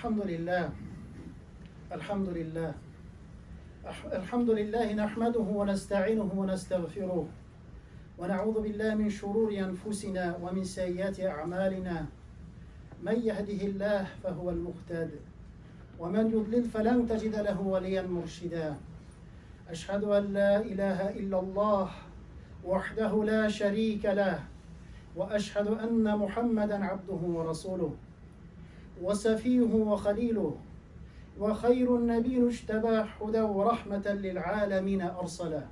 الحمد لله الحمد لله الحمد لله نحمده ونستعينه ونستغفره ونعوذ بالله من شرور أنفسنا ومن سيئات أعمالنا من يهده الله فهو المهتد ومن يضلل فلن تجد له وليا مرشدا أشهد أن لا إله إلا الله وحده لا شريك له وأشهد أن محمدا عبده ورسوله وسفيه وخليله وخير النبي اجتبى هدى ورحمة للعالمين أرسله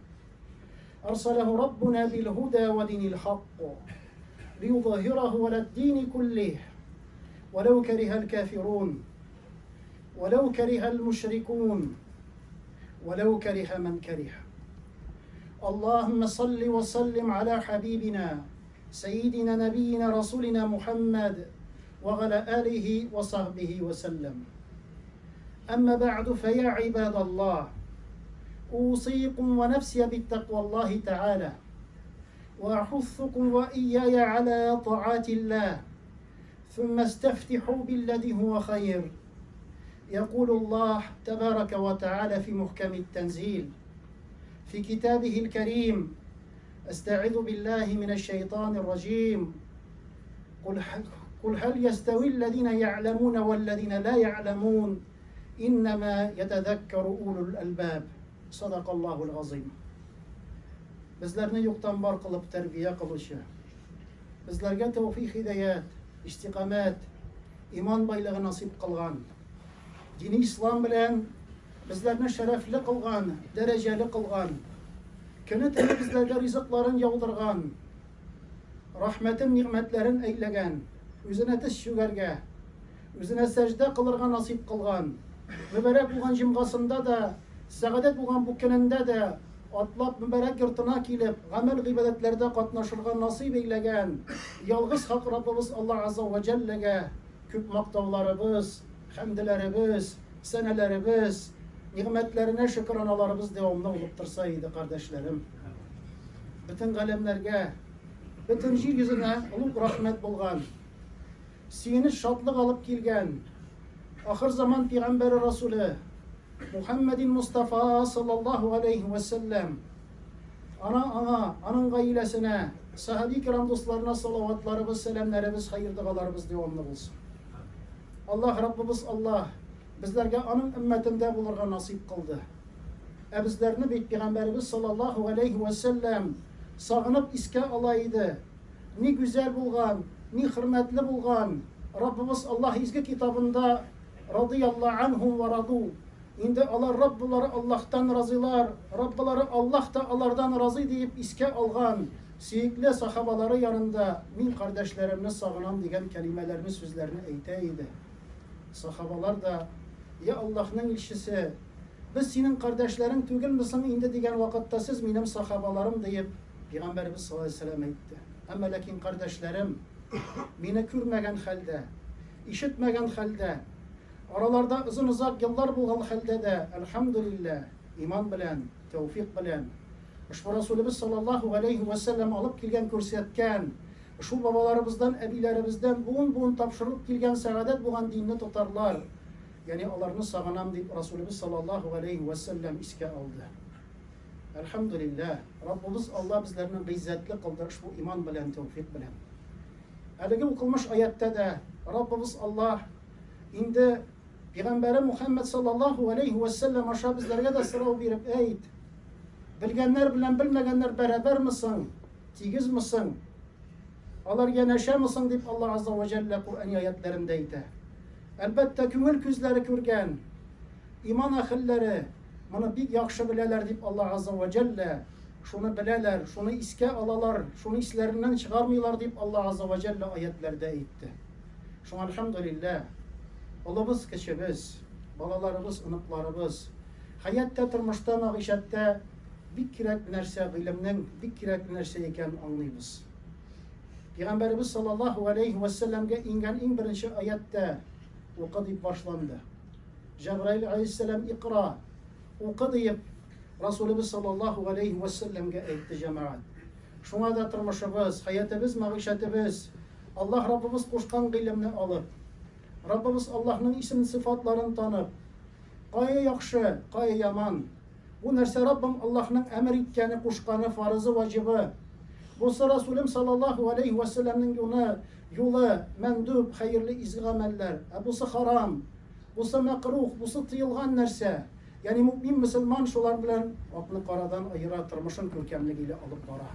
أرسله ربنا بالهدى ودين الحق ليظهره على الدين كله ولو كره الكافرون ولو كره المشركون ولو كره من كره اللهم صل وسلم على حبيبنا سيدنا نبينا رسولنا محمد وعلى آله وصحبه وسلم أما بعد فيا عباد الله أوصيكم ونفسي بالتقوى الله تعالى وأحثكم وإياي على طاعات الله ثم استفتحوا بالذي هو خير يقول الله تبارك وتعالى في محكم التنزيل في كتابه الكريم استعذ بالله من الشيطان الرجيم قل قل هل يستوي الذين يعلمون والذين لا يعلمون إنما يتذكر أولو الألباب صدق الله العظيم Безләрне юктан бар кылып тәрбия кылучы, безләргә тәүфик һидаят, истикамәт, иман байлыгы насыйп кылган, дини ислам белән безләрне шәрәфле кылган, дәрәҗәле кылган, көне-төне безләргә ризыкларын яудырган, рәхмәтен, нигъмәтләрен әйләгән, үзенә тез чүгәргә, үзенә сәҗдә кылырга насыйп кылган, мөбарәк булган җомгасында да, сәгадәт булган бу көнендә дә атлап мөбарәк йортына килеп, гамәл-гыйбадәтләрдә катнашырга насыйп әйләгән ялгыз хак Раббыбыз Аллаһ Азза вә Җәлләгә күп мактауларыбыз, хәмделәребез, сәнәләребез, нигъмәтләренә шөкраналарыбыз дәвамлы булып торса иде, кардәшләрем. Бөтен галәмнәргә, бөтен җир йөзенә олуг рәхмәт булган, сөенеч, шатлык алып килгән ахыр заман пигамбәре Расуле Мухаммадин Мустафа саллаллаһу алейхи вә сәлләм ана аңа, аның гаиләсенә, сахаби кирам дусларына салаватларыбыз, сәламнәребез, хәер догаларыбыз дәвамлы булсын. Аллаһ Раббыбыз Аллаһ безләргә аның өммәтендә булырга насыйп кылды. Ә безләрне бит пәйгамбәребез саллаллаһу алейхи вә сәлләм сагынып искә ала иде. Ни гүзәл булган, ни хөрмәтле булган Раббыбыз Аллаһ изге китабында радыяллаһу анһум ва раду Инде алар Раббылары Аллаһтан разыйлар, Раббылары Аллаһ та алардан разый диеп искә алган сөекле сахабалары янында мин кардәшләремне сагынам дигән кәлимәләрне, сүзләрне әйтә иде. Сахабалар да, Я Аллаһның илчесе, без синең кардәшләрең түгелме соң инде дигән вакытта сез минем сахабаларым диеп Пәйгамбәребез саллаллаһу алейһи ва сәлләм әйтте. Әмма ләкин кардәшләрем мине күрмәгән хәлдә, ишетмәгән хәлдә, араларда озын-озак еллар булган хәлдә дә, әлхәмдүлилләһ, иман белән, тәүфикъ белән, ошбу Расулебез саллаллаһу галәйһи вә сәлләм алып килгән, күрсәткән, ошбу бабаларыбыздан, әбиләребездән буын-буын тапшырылып килгән сәгадәт булган динне тотарлар, ягъни аларны сагынам, дип Расулебез саллаллаһу галәйһи вә сәлләм искә алды. Әлхәмдүлилләһ, Раббыбыз Алла безләрне гыйззәтле кылды ошбу иман белән, тәүфикъ белән. Әлеге укылмыш аятьтә дә Раббыбыз Аллаһ инде Пәйгамбәре Мухәммәд саллаллаһу алейһи вә сәлләм аша безләргә дә сорау биреп әйт. Белгәннәр белән белмәгәннәр бәрабәрме соң? Тигезме соң? Алар янәшәме соң дип Аллаһ азза вә җәллә Коръәни аятләрендә әйтә. Әлбәттә, күңел күзләре күргән иман әһелләре моны бик яхшы беләләр дип Аллаһ азза вә җәллә шуны беләләр, шуны искә алалар, шуны исләреннән чыгармыйлар дип Аллаһ азза вә җәллә аятләрдә әйтте. Шуңа әлхәмдүлилләһ, олыбыз, кечебез, балаларыбыз, оныкларыбыз хәятта, тормышта, мәгыйшәттә бик кирәкле нәрсә, гыйлемнең бик кирәкле нәрсә икәнен аңлыйбыз. Пәйгамбәребез саллаллаһу алейһи вә сәлләмгә иңгән иң беренче аятьтә укы дип башланды. Җәбраил алейһиссәлам икра, укы диеп Расулыбыз саллаллаһу алейһи вә сәлләмгә әйтте җәмәгать. Шуңа да тормышыбыз, хәятыбыз, мәгыйшәтебез Аллаһ Раббыбыз кушкан гыйлемне алып, Раббыбыз Аллаһның исем-сыйфатларын танып, кая яхшы, кая яман, бу нәрсә Раббым Аллаһның әмер иткәне, кушканы, фарызы, ваҗибы, бусы Расулем саллаллаһу алейһи вә сәлләмнең юны, юлы, мәндүб, хәерле изге гамәлләр, ә бусы харам, бусы мәкрух, бусы тыелган нәрсә. Ягъни мөэмин мөселман шулар белән акны карадан аера, тормышын күркәмлек илә алып бара.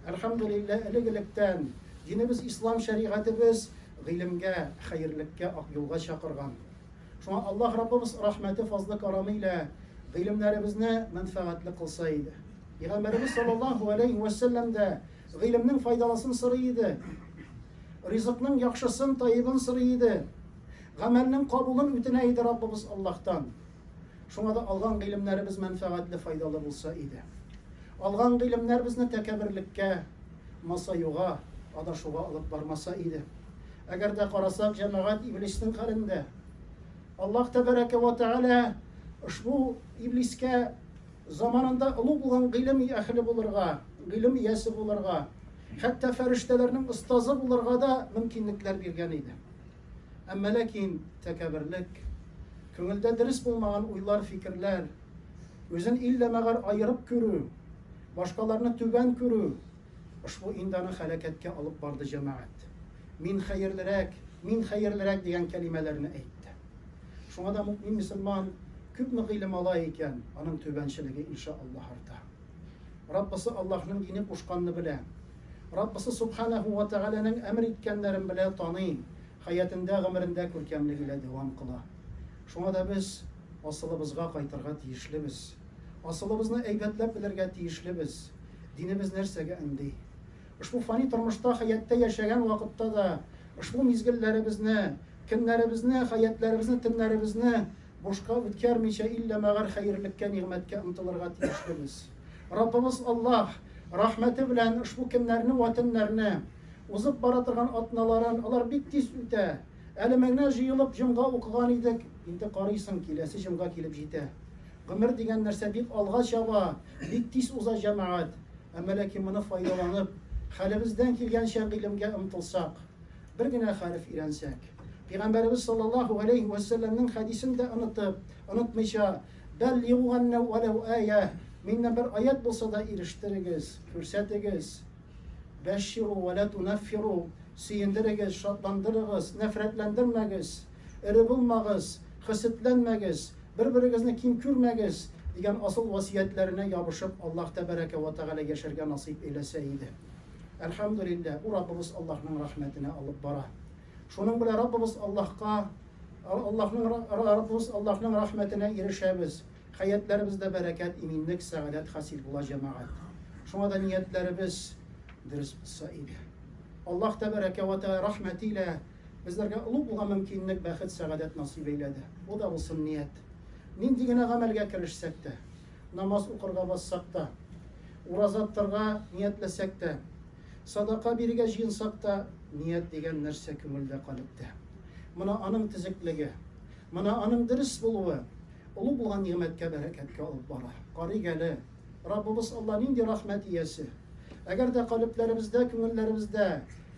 Әлхәмдүлилләһ, элек-электән динебез ислам шәригатебез гыйлемгә, хәерлеккә, ак юлга чакырган. Шуңа Аллаһ Раббыбыз рәхмәте, фазлы карамы илә гыйлемнәребезне мәнфәгатьле кылса иде. Пәйгамбәребез саллаллаһу алейһи вә сәлләм дә гыйлемнең файдалысын сорый иде. Ризыкның яхшысын, таибын сорый иде. Гамәлнең кабулын үтенә иде Раббыбыз Аллаһтан. Шуңа да алган гыйлемнәребез мәнфәгатьле, файдалы булса иде. Алган гыйлемнәр безне тәкәбберлеккә, масаюга, адашуга алып бармаса иде. Әгәр дә карасак, җәмәгать иблиснең хәлендә. Аллаһ тәбәрәкә вә тәгалә ошбу иблискә заманында олуг булган гыйлем әһеле булырга, гыйлем иясе булырга, хәтта фәрештәләрнең остазы булырга да мөмкинлекләр биргән иде. Әмма ләкин тәкәбберлек, күңелдә дөрес булмаган уйлар, фикерләр, үзен иллә мәгәр аерып күрү, башкаларны түбән күрү, ошбу инде аны һәлакәткә алып барды, җәмәгать. Мин хәерлерәк, мин хәерлерәк дигән кәлимәләрне әйтте. Шуңа да мөэмин мөселман күпме гыйлем ала икән, аның түбәнчелеге инша Аллаһ арта. Раббысы Аллаһның дине кушканны белә. Раббысы Субханәһү вә Тәгаләнең әмер иткәннәрен белә, таный, хәятендә, гомерендә күркәмлек илә дәвам кыла. Шуңа да без асылыбызга кайтырга тиешлебез. Асылыбызны әйбәтләп белергә тиешлебез. Динебез нәрсәгә өнди? Ошбу фани тормышта, хәяттә яшәгән вакытта да, ошбу мизгелләребезне, көннәребезне, хәятләребезне, төннәребезне Бушка үткәрмичә, иллә мәгәр хәерлеккә, нигъмәткә омтылырга тиешлебез. Раббыбыз Аллаһ, рәхмәте белән ошбу көннәрне вә төннәрне, узып бара торган атналарын, алар бик тиз үтә. Әле менә җыелып җомга укыган идек, инде карыйсың, киләсе җомга килеп җитә. Гомер дигән нәрсә бик алга чаба, бик тиз уза, җәмәгать. Әмма ләкин моны файдаланып, хәлебездән килгәнчә гыйлемгә омтылсак, Бер генә хәреф өйрәнсәк. Пәйгамбәребез саллаллаһу галәйһи вә сәлләмнең хәдисен дә онытып, онытмыйча, Бәллигу ганнә вәләү ая, миннән бер аять булса да ирештерегез, күрсәтегез. Бәшширу вә лә тунаффиру, сөендерегез, шатландырыгыз, нәфрәтләндермәгез, эре булмагыз, хөсетләнмәгез, бер-берегезне ким күрмәгез, дигән асыл васыятьләренә ябышып, Аллаһ тәбәрәкә вә тәгалә яшәргә насыйп әйләсә иде. Әлхәмдүлилләһ, бу Раббыбыз Аллаһның рәхмәтенә алып бара. Шуның белән Раббыбыз Аллаһка, Аллаһның Раббыбыз Аллаһның рәхмәтенә ирешәбез. Хәятләребездә бәрәкәт, иминлек, сәгадәт хасил була, җәмәгать. Шуңа да ниятләребез дөрес булса иде. Аллаһ тәбәрәкә вә тәгалә рәхмәте илә безләргә олуг булган мөмкинлек, бәхет, сәгадәт насыйп әйләде. Бу да булсын ният. Нинди генә гамәлгә керешсәк тә, намаз укырга бассак та, ураза тотарга ниятләсәк тә, садака бирергә җыенсак та, ният дигән нәрсә күңелдә, калебтә. Мона аның төзеклеге, мона аның дөрес булуы олы булган нигъмәткә, бәрәкәткә алып бара. Карыйк әле, Раббыбыз Алла нинди рәхмәт иясе. Әгәр дә калебләребездә, күңелләребездә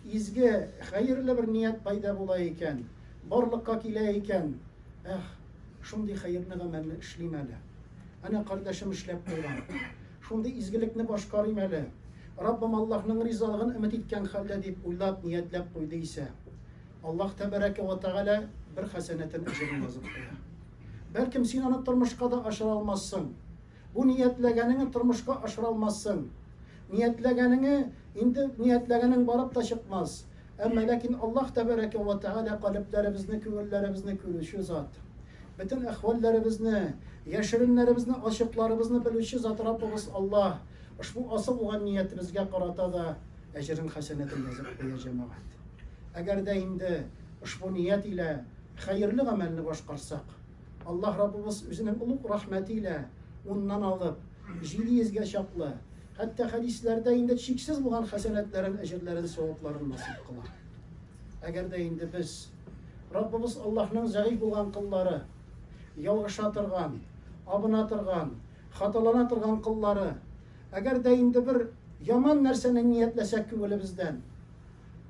изге, хәерле бер ният пайда була икән, барлыкка килә икән, Эх, шундый хәерле гамәлне эшлим әле. Әнә кардәшем эшләп куйган. Шундый изгелекне башкарыйм әле. Раббым Аллаһның ризалыгын өмет иткән хәлдә дип уйлап, ниятләп куйды исә, Аллаһ тәбәрәкә вә тәгалә бер хәсәнәтен әҗерен язып куя. Бәлкем син аны тормышка да ашыра алмассың. Бу ниятләгәнеңе тормышка ашыра алмассың. Ниятләгәнеңе инде ниятләгәнең барып та чыкмас. Әмма ләкин Аллаһ тәбәрәкә вә тәгалә калебләребезне, күңелләребезне күрүче зат. Бөтен әхвәлләребезне, яшереннәребезне, ачыкларыбызны белүче зат Раббыбыз Аллаһ ошбу асыл булган ниятебезгә карата да әҗерен, хәсәнәтен язып куя, җәмәгать. Әгәр дә инде ошбу ният илә хәерле гамәлне башкарсак, Аллаһ Раббыбыз үзенең олуг рәхмәте илә уннан алып, 700 гә чаклы, хәтта хәдисләрдә инде чиксез булган хәсәнәтләрен, әҗерләрен, савапларын насыйп кыла. Әгәр дә инде без Раббыбыз Аллаһның зәгыйфь булган коллары, ялгыша торган, абына торган, хаталана торган коллары, әгәр дә инде бер яман нәрсәне ниятләсәк күңелебездән,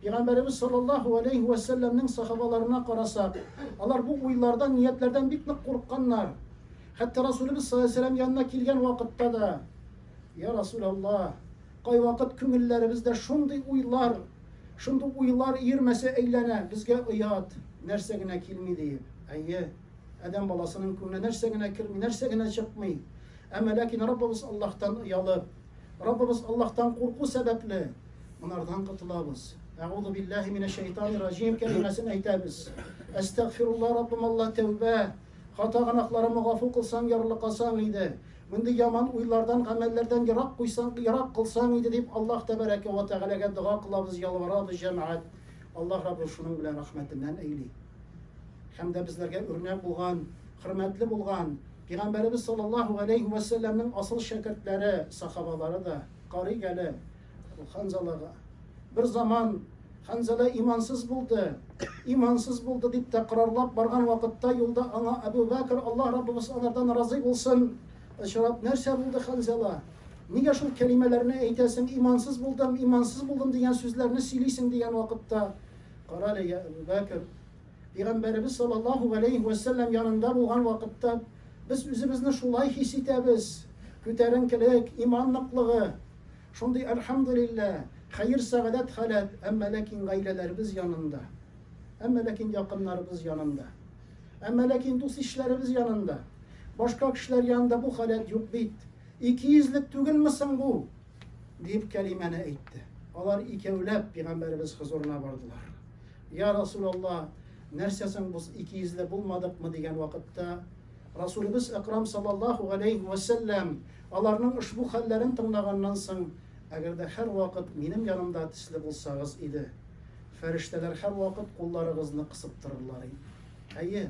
Пәйгамбәребез саллаллаһу алейһи вә сәлләмнең сахабаларына карасак, алар бу уйлардан, ниятләрдән бик нык курыкканнар. Хәтта Расулебез саллаллаһу алейһи вә сәлләм янына килгән вакытта да, Я Расулаллаһ, кайвакыт күңелләребездә шундый уйлар, шундый уйлар өермәсе әйләнә, безгә оят, нәрсә генә килми диеп. Әйе, адәм баласының күңеленә нәрсә генә керми, нәрсә генә чыкмый. Әмма ләкин Раббыбыз Аллаһтан оялып, Раббыбыз Аллаһтан курку сәбәпле, монардан котылабыз. Әгъузу биллаһи минәш шәйтанир раҗим кәлимәсен әйтәбез. Әстәгъфирулла, Раббым Аллаһ, тәүбә, хата гөнаһларымны гафу кылсаң, ярлыкасаң иде. Мондый яман уйлардан, гамәлләрдән ерак куйсаң, ерак кылсаң иде дип Аллаһ тәбәрәкә вә тәгаләгә дога кылабыз, ялварабыз, җәмәгать. Аллаһ Раббыбыз шуның белән рәхмәтеннән әйли. Һәм дә безләргә үрнәк булган, хөрмәтле булган Пәйгамбәребез саллаллаһу галәйһи вә сәлләмнең асыл шәкертләре, сахабалары да, карыйк әле Ханзалага. Бер заман Ханзала имансыз булды, имансыз булды дип тәкрарлап барган вакытта юлда аңа Әбу Бәкр, Аллаһ Раббыбыз анардан разый булсын, очрап, нәрсә булды, Ханзала? Нигә шул кәлимәләрне әйтәсең, имансыз булдым, имансыз булдым дигән сүзләрне сөйлисең дигән вакытта, кара әле, я Әбу Бәкр, Пәйгамбәребез саллаллаһу галәйһи вә сәлләм янында булган вакытта без үзебезне шулай хис итәбез, күтәренкелек, иман ныклыгы, шундый әлхәмдүлилләһ, хәер-сәгадәт халәт, әмма ләкин гаиләләребез янында, әмма ләкин якыннарыбыз янында, әмма ләкин дус-ишләребез янында, башка кешеләр янында бу халәт юк бит. Икейөзлек түгелме соң бу? дип кәлимәне әйтте. Алар икәүләп пәйгамбәребез хозурына бардылар. Я Расулалла, нәрсә соң без икейөзле булмадыкмы дигән вакытта, Расулебез Әкрам саллаллаһу галәйһи вә сәлләм аларның ошбу хәлләрен тыңлаганнан соң, Әгәр дә һәрвакыт минем янымда төсле булсагыз иде, фәрештәләр һәрвакыт кулларыгызны кысып торырлар иде. Әйе,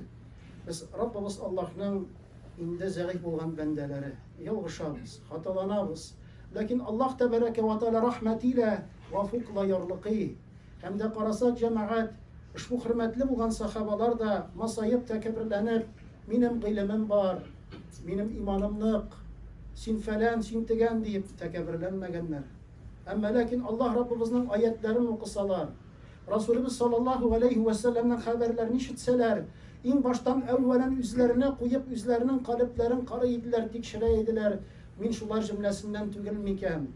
без Раббыбыз Аллаһның инде зәгыйфь булган бәндәләре, ялгышабыз, хаталанабыз. Ләкин Аллаһ тәбәрәкә вә тәгалә рәхмәте илә гафу кыла, ярлыкый. Һәм дә карасак, җәмәгать, ошбу хөрмәтле булган сахабалар да масаеп, тәкәбберләнеп, минем гыйлемем бар, минем иманым нык, син фәлән, син тегән диеп тәкәбберләнмәгәннәр. Әмма ләкин Аллаһ Раббыбызның аятьләрен укысалар, Расулебез саллаллаһу галәйһи вә сәлләмнең хәбәрләрен ишетсәләр, иң баштан әүвәлән үзләренә куеп, үзләренең калебләрен карый иделәр, тикшерә иделәр, мин шулар җөмләсеннән түгел микән?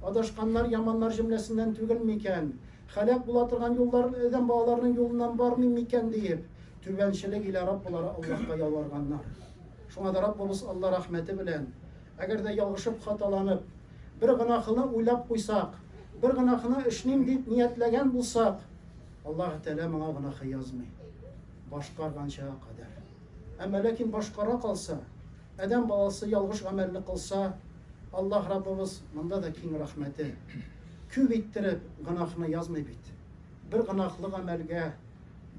Адашканнар, яманнар җөмләсеннән түгел микән? Һәлак була торган юллар, адәм балаларының юлыннан бармыйм микән диеп, түбәнчелек илә Раббылары Аллаһка ялварганнар. Шуңа да Раббыбыз Алла рәхмәте белән, әгәр дә ялгышып, хаталанып, бер гөнаһыны уйлап куйсак, бер гөнаһыны эшлим дип ниятләгән булсак, Аллаһ Тәгалә моңа гөнаһы язмый. Башкарганчага кадәр. Әмма ләкин башкара калса, Адәм баласы ялгыш гамәлне кылса, Аллаһ Раббыбыз монда да киң рәхмәте. Күп иттереп гөнаһны язмый бит. Бер гөнаһлы гамәлгә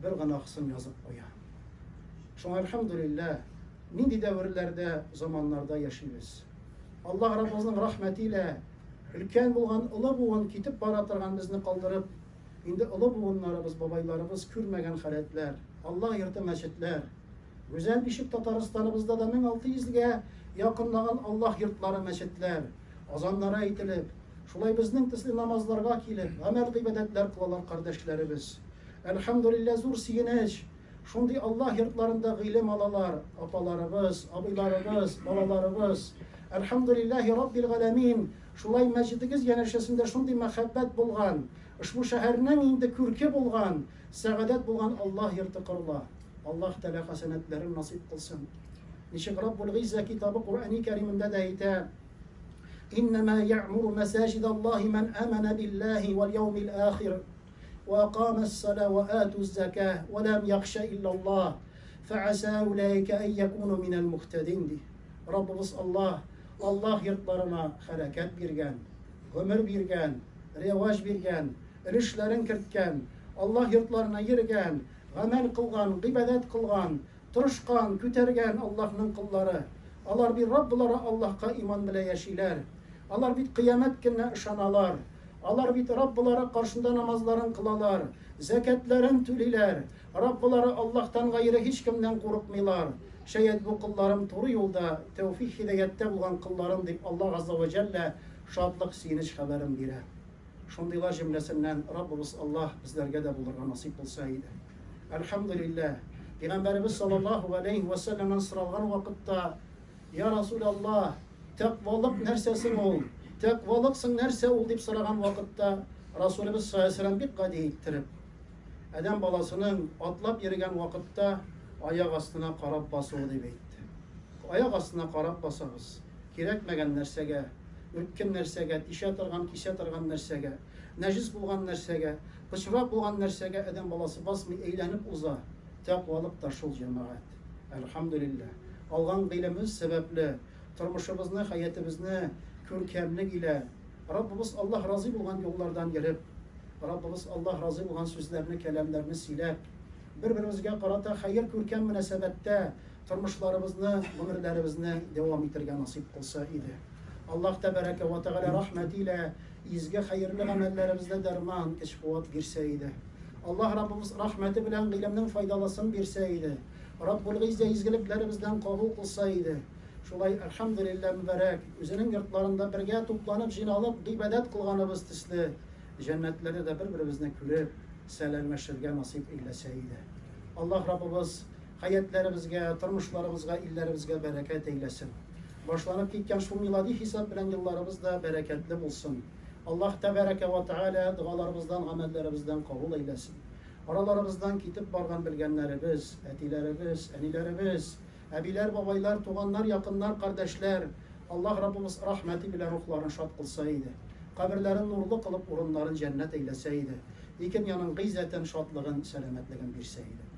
бер гөнаһсын язып куя. Шуңа әлхәмдүлилләһ, нинди дәверләрдә, заманнарда яшибез. Аллаһ Раббыбызның рәхмәте илә өлкән булган олы буын китеп бара торган безне калдырып, инде олы буыннарыбыз, бабайларыбыз күрмәгән халәтләр, Аллаһ йорты мәчетләр, Гүзәл бишек Татарстаныбызда да 1600 гә якынлаган Аллаһ йортлары, мәчетләр, азаннары әйтелеп, шулай безнең төсле намазларга килеп, гамәл-гыйбадәтләр кылалар кардәшләребез. Әлхәмдүлилләһ, зур сөенеч, шундый Аллаһ йортларында гыйлем алалар апаларыбыз, абыйларыбыз, балаларыбыз. Әлхәмдүлилләһи раббил галәмин, шулай мәчетегез янәшәсендә шундый мәхәббәт булган, ошбу шәһәрнең инде күрке булган, сәгадәт булган Аллаһ йорты корыла. Аллаһ Тәгалә хәсәнәтләрен насыйп кылсын. Ничек Раббул Гыйззә китабы Коръәни Кәримендә дә әйтә, Иннәмә я'муру мәсаҗид Аллаһи ман амана биллаһи вал яумил ахир ва акама ас-сала ва ату аз-закah ва лам яхша илля Аллаһ фәаса улайка ан якуну минәл мухтадин ди. Раббыбыз Аллаһ Аллаһ йортларына хәрәкәт биргән, гомер биргән, реваҗ биргән, өлешләрен керткән, Аллаһ йортларына йөргән, Гамәл кылган, гыйбадәт кылган, тырышкан, күтәргән Аллаһның коллары. Алар бит Рабблары Аллаһка иман белә яшиләр. Алар бит кыямәт көненә ышаналар. Алар бит Рабблары каршында намазларын кылалар, зәкятләрен түлиләр. Рабблары Аллаһтан гайре һичкемнән курыкмыйлар. Шәят бу колларым туры юлда, тәүфик-һидаятьтә булган колларым, дип Аллаһ Газзә вә Җәллә шатлык-сөенеч хәбәрен бирә. Шундыйлар җөмләсеннән Раббыбыз Аллаһ безләргә дә булырга насыйп кылса иде. Әлхәмдүлилләһ, Пәйгамбәребез саллаллаһу галәйһи вә сәлләмнән соралган вакытта, Я Расулаллаһ, тәкъвалык нәрсә соң ул? Тәкъвалык соң нәрсә ул? дип сораган вакытта, Расулебез саллаллаһу галәйһи вә сәлләм бик гади иттереп, Адәм баласының атлап йөргән вакытта аяк астына карап басуы дип әйтте. Аяк астына карап басабыз. Кирәкмәгән нәрсәгә, үткен нәрсәгә, тишә торган, кисә торган нәрсәгә, нәҗес булган нәрсәгә, пычрак булган нәрсәгә адәм баласы басмый, әйләнеп уза. Тәкъвалык та шул, җәмәгать. Әлхәмдүлилләһ. Алган гыйлемебез сәбәпле, тормышыбызны, хәятебезне күркәмлек илә, Раббыбыз Аллаһ разый булган юллардан йөреп, Раббыбыз Аллаһ разый булган сүзләрне, кәламнәрне сөйләп, бер-беребезгә карата хәер күркәм мөнәсәбәттә тормышларыбызны, гомерләребезне дәвам итәргә насыйп кылса иде. Аллаһ тәбәрәкә вә тәгалә рәхмәте илә изге хәерле гамәлләребездә дәрман, көч-куәт бирсә иде. Аллаһ Раббыбыз рәхмәте белән гыйлемнең файдалысын бирсә иде. Раббул Гыйззә изгелекләребездән кабул кылса иде. Шулай, әлхәмдүлилләһ, мөбарәк, үзенең йортларында бергә тупланып, җыйналып гыйбадәт кылганыбыз төсле, җәннәтләрдә дә бер-беребезне күреп, сәламләшергә насыйп әйләсә иде. Аллаһ Раббыбыз хәятләребезгә, тормышларыбызга, илләребезгә бәрәкәт әйләсен. Башланып киткән шул милади хисап белән елларыбыз да бәрәкәтле булсын. Аллаһ тәбәрәкә вә тәгалә догаларыбыздан, гамәлләребездән кабул әйләсен. Араларыбыздан китеп барган белгәннәребез, әтиләребез, әниләребез, Әбиләр, бабайлар, туганнар, якыннар, кардәшләр, Аллаһ Раббыбыз рәхмәте белән рухларын шат кылса иде. Каберләрен нурлы кылып, урыннарын җәннәт әйләсә иде. Ике дөньяның гыйззәтен, шатлыгын, сәламәтлеген бирсә иде.